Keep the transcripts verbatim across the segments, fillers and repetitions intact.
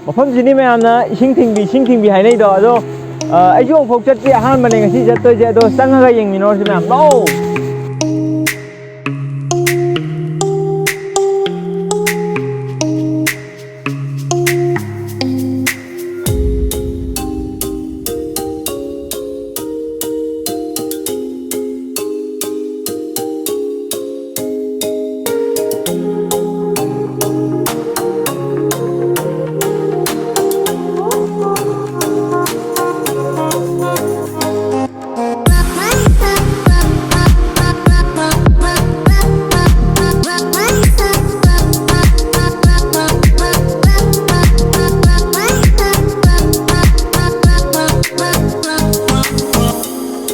ꯃꯐꯝꯁꯤꯅꯤ ꯃꯌꯥꯝꯅ ꯏꯁꯤꯡ ꯊꯤꯡꯕꯤ, ꯏꯁꯤꯡ ꯊꯤꯡꯕꯤ ꯍꯥꯏꯅꯩꯗꯣ꯫ ꯑꯗꯣ, ꯑ, ꯑꯩꯁꯨ ꯑꯃꯨꯛꯐꯥꯎ ꯆꯠꯇ꯭ꯔꯤ, ꯑꯍꯥꯟꯕꯅꯦ ꯉꯁꯤ ꯆꯠꯇꯣꯏꯁꯦ꯫ ꯑꯗꯣ ꯆꯪꯉꯒ ꯌꯦꯡꯃꯤꯟꯅꯔꯁꯤ ꯃꯌꯥꯝ꯫ ꯂꯥꯛꯑꯣ!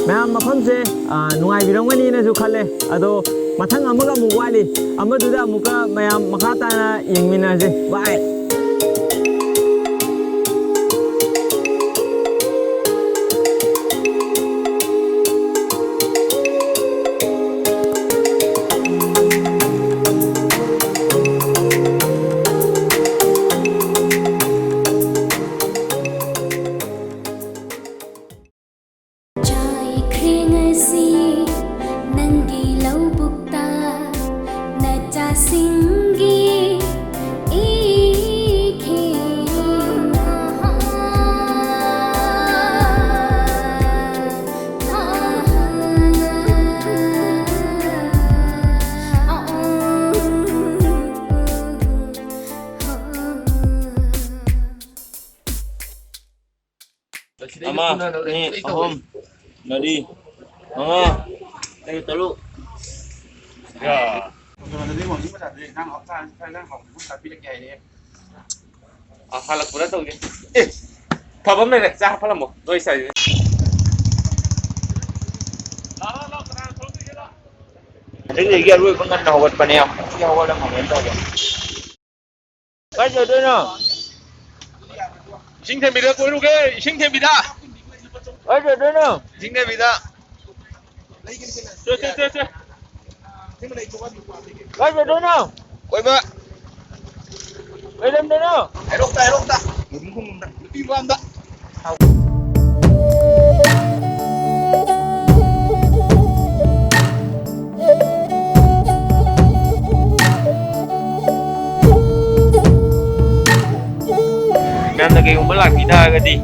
ꯃꯌꯥꯝ, ꯃꯐꯝꯁꯦ, ꯑ, ꯅꯨꯡꯉꯥꯏꯕꯤꯔꯝꯒꯅꯤꯅꯁꯨ ꯈꯜꯂꯦ꯫ ꯑꯗꯣ ꯃꯊꯪ ꯑꯃꯒ ꯑꯃꯨꯛ ꯋꯥꯠꯂꯤ, ꯑꯃꯗꯨꯗ ꯑꯃꯨꯛꯀ ꯃꯌꯥꯝ ꯃꯈꯥ ꯇꯥꯅ ꯌꯦꯡꯃꯤꯟꯅꯔꯁꯤ꯫ ꯕꯥꯏ꯫ ꯆꯥꯏꯈ꯭ꯔꯦ ꯉꯁꯤ ꯅꯪꯒꯤ ꯂꯧꯕꯨꯛꯇ ꯅꯆꯥꯁꯤꯡꯒꯤ ꯏꯈꯦꯜ꯫ ꯑꯃ, ꯑꯅꯤ, ꯑꯍꯨꯝ, ꯃꯔꯤ, ꯃꯉꯥ, ꯇꯔꯨꯛ꯫ ꯌꯥ꯫ ꯀꯩꯅꯣꯗꯗꯤ ꯃꯣꯔꯅꯤꯡ ꯕꯖꯥꯔꯗꯗꯤ ꯏꯟꯁꯥꯡ ꯍꯥꯎ-, ꯆꯥꯛ ꯏꯟꯁꯥꯡ ꯍꯥꯎꯕ ꯇꯥꯛꯄꯤꯔꯛꯀꯦ ꯍꯥꯏꯔꯛꯑꯦ꯫ ꯑ, ꯍꯜꯂꯛꯄꯗ ꯇꯧꯒꯦ꯫ ꯑꯦ, ꯐꯕ ꯑꯃ ꯂꯩꯔꯦ, ꯆꯥ ꯍꯥꯞꯍꯜꯂꯝꯃꯣ, ꯅꯣꯏ ꯁ꯭ꯋꯥꯏꯁꯤꯗ꯫ ꯑꯗꯨꯗꯒꯤ ꯑꯔꯣꯏꯕ ꯉꯟꯅ ꯍꯧꯒꯠꯄꯅꯦ, ꯌꯥꯝ ꯊꯤ ꯍꯧꯒꯠꯂꯝꯃꯒꯦꯅ ꯇꯧꯕ꯫ ꯀꯥꯏ ꯆꯠꯇꯣꯏꯅꯣ? ꯏꯁꯤꯡ ꯊꯦꯟꯕꯤꯗ ꯀꯣꯏꯔꯨꯒꯦ, ꯏꯁꯤꯡ ꯊꯦꯟꯕꯤꯗ꯫ ꯀꯥꯏ ꯆꯠꯇꯣꯏꯅꯣ? ꯏꯁꯤꯡ ꯊꯦꯟꯕꯤꯗ꯫ ꯆꯣ, ꯆꯣ, ꯆꯣ, ꯆꯣ꯫ ꯀꯥꯏ ꯆꯠꯇꯣꯏꯅꯣ? ꯀꯣꯏꯕ꯫ ꯀꯩ ꯂꯝꯗꯅꯣ? ꯍꯩꯔꯣꯛꯇ, ꯍꯩꯔꯣꯛꯇ꯫ ꯃꯨꯔꯨꯝ ꯈꯣꯡꯂꯣꯝꯗ꯫ ꯅꯨꯄꯤ ꯃꯄꯥꯝꯗ꯫ ꯃꯌꯥꯝꯅ ꯀꯩꯒꯨꯝꯕ ꯂꯥꯛꯄꯤ ꯇꯥꯔꯒꯗꯤ,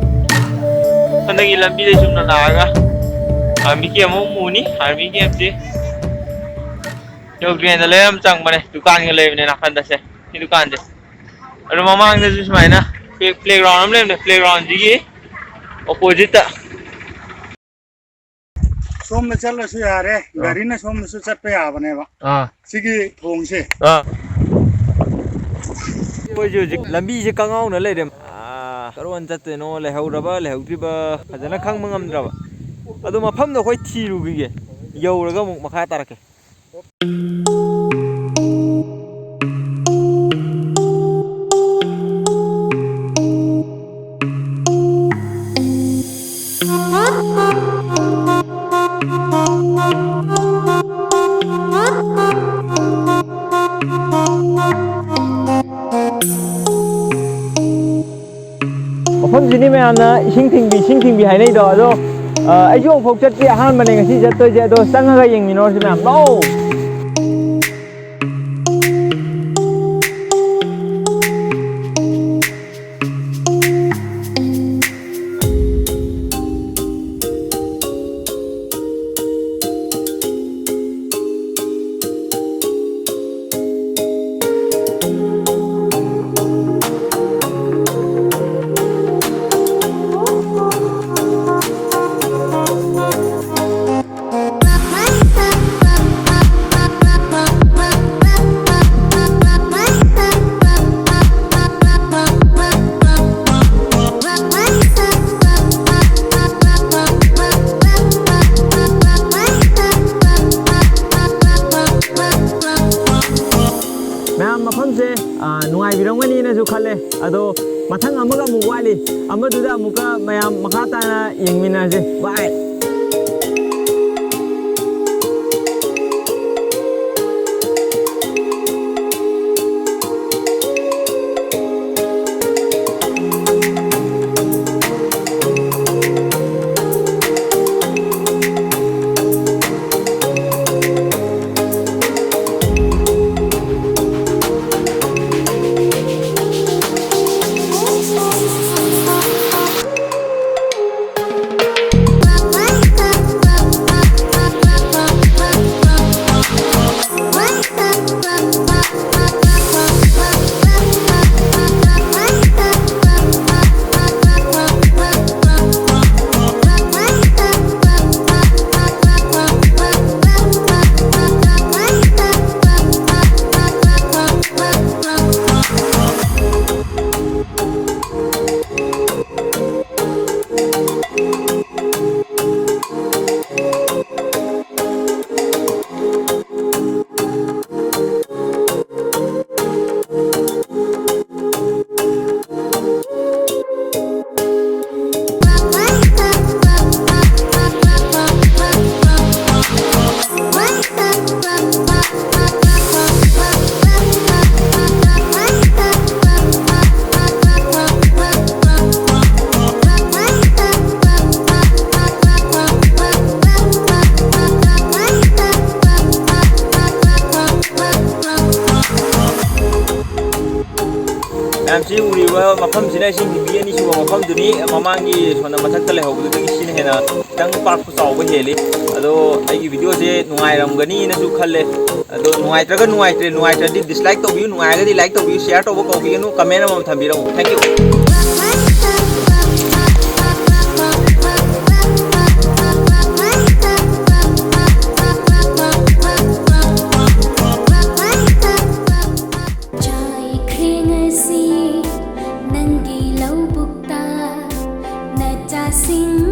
ꯍꯟꯗꯛꯀꯤ ꯂꯝꯕꯤꯗ ꯆꯨꯝꯅ ꯂꯥꯛꯑꯒ ꯑꯥꯔꯃꯤ ꯀꯦꯝ ꯑꯃ ꯎꯅꯤ꯫ ꯑꯥꯔꯃꯤ ꯀꯦꯝꯁꯤ ꯌꯧꯗ꯭ꯔꯤꯉꯩꯗ ꯂꯩꯔꯝ ꯆꯪꯕꯅꯦ, ꯗꯨꯀꯥꯟꯒ ꯂꯩꯕꯅꯦ ꯅꯥꯀꯟꯗꯁꯦ, ꯁꯤ ꯗꯨꯀꯥꯟꯁꯦ꯫ ꯑꯗꯨ ꯃꯃꯥꯡꯗꯁꯨ ꯁꯨꯃꯥꯏꯅ ꯄ꯭ꯂꯦ-, ꯄ꯭ꯂꯦꯒ꯭ꯔꯥꯎꯟ ꯑꯃ ꯂꯩꯕꯅꯦ, ꯄ꯭ꯂꯦꯒ꯭ꯔꯥꯎꯟꯁꯤꯒꯤ ꯑꯣꯄꯣꯖꯤꯠꯇ꯫ ꯁꯣꯝꯗ ꯆꯠꯂꯁꯨ ꯌꯥꯔꯦ, ꯑꯥ꯫ ꯒꯥꯔꯤꯅ ꯁꯣꯝꯗꯁꯨ ꯆꯠꯄ ꯌꯥꯕꯅꯦꯕ꯫ ꯑꯥ꯫ ꯁꯤꯒꯤ ꯊꯣꯡꯁꯦ꯫ ꯑꯥ꯫ ꯑꯩꯈꯣꯏꯁꯦ ꯍꯧꯖꯤꯛ ꯂꯝꯕꯤꯁꯦ ꯀꯉꯥꯎꯅ ꯂꯩꯔꯦ꯫ ꯑꯥ, ꯀꯔꯣꯟ ꯆꯠꯇꯣꯏꯅꯣ, ꯂꯩꯍꯧꯔꯕ, ꯂꯩꯍꯧꯗ꯭ꯔꯤꯕ, ꯐꯖꯅ ꯈꯪꯕ ꯉꯝꯗ꯭ꯔꯕ꯫ ꯑꯗꯣ ꯃꯐꯝꯗꯣ ꯑꯩꯈꯣꯏ ꯊꯤꯔꯨꯈꯤꯒꯦ, ꯌꯧꯔꯒ ꯑꯃꯨꯛ ꯃꯈꯥ ꯇꯥꯔꯛꯀꯦ꯫ ꯃꯐꯝꯁꯤꯅꯤ ꯃꯌꯥꯝꯅ ꯏꯁꯤꯡ ꯊꯤꯡꯕꯤ, ꯏꯁꯤꯡ ꯊꯤꯡꯕꯤ ꯍꯥꯏꯅꯩꯗꯣ꯫ ꯑꯗꯣ, ꯑ, ꯑꯩꯁꯨ ꯑꯃꯨꯛꯐꯥꯎ ꯆꯠꯇ꯭ꯔꯤ, ꯑꯍꯥꯟꯕꯅꯦ ꯉꯁꯤ ꯆꯠꯇꯣꯏꯁꯦ꯫ ꯑꯗꯣ ꯆꯪꯉꯒ ꯌꯦꯡꯃꯤꯟꯅꯔꯨꯔꯁꯤ ꯃꯌꯥꯝ꯫ ꯂꯥꯛꯑꯣ! ꯃꯌꯥꯝ, ꯃꯐꯝꯁꯦ, ꯑ, ꯅꯨꯡꯉꯥꯏꯕꯤꯔꯝꯒꯅꯤꯅꯁꯨ ꯈꯜꯂꯦ꯫ ꯑꯗꯣ ꯃꯊꯪ ꯑꯃꯒ ꯑꯃꯨꯛ ꯋꯥꯠꯂꯤ, ꯑꯃꯗꯨꯗ ꯑꯃꯨꯛꯀ ꯃꯌꯥꯝ ꯃꯈꯥ ꯇꯥꯅ ꯌꯦꯡꯃꯤꯟꯅꯔꯁꯦ꯫ Bye꯫ ꯃꯐꯝꯁꯤꯅ ꯁꯤ ꯅꯨꯄꯤ ꯑꯅꯤ ꯁꯨꯕ ꯃꯐꯝꯗꯨꯅꯤ꯫ ꯃꯃꯥꯡꯒꯤ ꯁꯣꯝꯗ ꯃꯊꯛꯇ ꯂꯩꯍꯧꯕꯗꯨꯗꯒꯤ ꯁꯤꯅ ꯍꯦꯟꯅ ꯈꯤꯇꯪ ꯄꯥꯛꯄ ꯆꯥꯎꯕ ꯍꯦꯜꯂꯤ꯫ ꯑꯗꯣ ꯑꯩꯒꯤ ꯚꯤꯗꯤꯑꯣꯁꯦ ꯅꯨꯡꯉꯥꯏꯔꯝꯒꯅꯤꯅꯁꯨ ꯈꯜꯂꯦ꯫ ꯑꯗꯣ ꯅꯨꯡꯉꯥꯏꯇ꯭ꯔꯒ ꯅꯨꯡꯉꯥꯏꯇ꯭ꯔꯦ, ꯅꯨꯡꯉꯥꯏꯇ꯭ꯔꯗꯤ dislike ꯇꯧꯕꯤꯌꯨ, ꯅꯨꯡꯉꯥꯏꯔꯒꯗꯤ like ꯇꯧꯕꯤꯌꯨ, share ꯇꯧꯕ ꯀꯧꯕꯤꯒꯅꯨ, comment ꯑꯃꯃꯝ ꯊꯝꯕꯤꯔꯛꯎ꯫ Thank you. ꯆꯥꯏꯈ꯭ꯔꯦ ꯉꯁꯤ ꯅꯪꯒꯤ ꯂꯧꯕꯨꯛꯇ ꯅꯆꯥꯁꯤꯡ